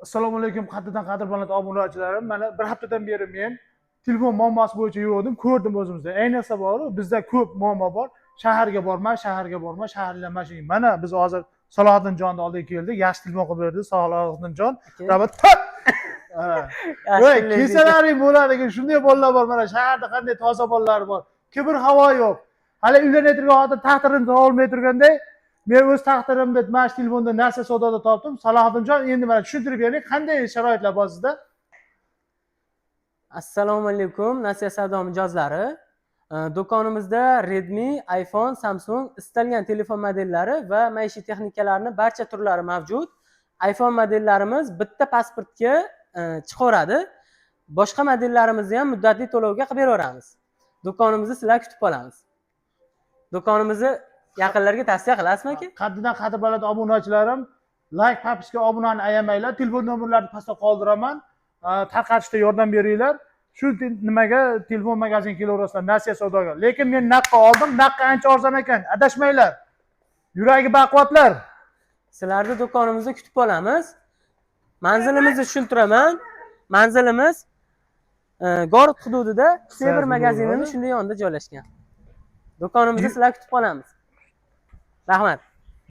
Assalomu alaykum, qadrdan qadr baland obunachilarim. Mana bir haftadan beri men telefon muammosi bo'yicha yurgandim, ko'rdim o'zimizda. Ayniqsa boru, bizda ko'p muammo bor. Shaharga borma, shaharga borma, shaharlar mana shu. Mana biz hozir Salohiddinjonni oldiga keldik. Yaxshi telefon qilib berdi Salohiddinjon. Rahmat. Ha. Voy, kelsalaring bo'ladi, shunday bolalar bor, mana shaharda qanday toza bolalar bor. Kibr havo yo'q. Hali uylanay turgan xotin taqdirini topolmay turganday, men o'z taqdirimni mana shu telefonda, Nasiya savdoda topdim. Salohiddinjon, endi mana tushuntirib bering, qanday sharoitlar bor sizda? Assalomu alaykum, Nasiya savdo mijozlari. Do'konimizda Redmi, iPhone, Samsung istalgan telefon modellari va maishiy texnikalarni barcha turlari mavjud. iPhone modellarimiz bitta pasportga chiqaveradi. Boshqa modellarimizni ham muddatli to'lovga qilib beraveramiz. Do'konimizni sizlar kutib qolamiz. Do'konimizni yaqinlarga tavsiya qilasizmi, aka? Qaddidan qadr baland obunachilarim, layk, подписка, obunani ayamanglar. Telefon nomerlarini pastda qoldiraman. Tarqatishda yordam beringlar. Shu nimaga telefon magazinga kelaverasizlar, Nasiya savdoga. Lekin men naqqa oldim, naqqa ancha arzon ekan. Adashmanglar. Yuragi baquvvatlar. Sizlarni do'konimizda kutib qolamiz. Manzilimizni tushuntiraman. Manzilimiz Город hududida Seber magazinini shunday yonida joylashgan. Do'konimizda sizlarni kutib qolamiz. Rahmat.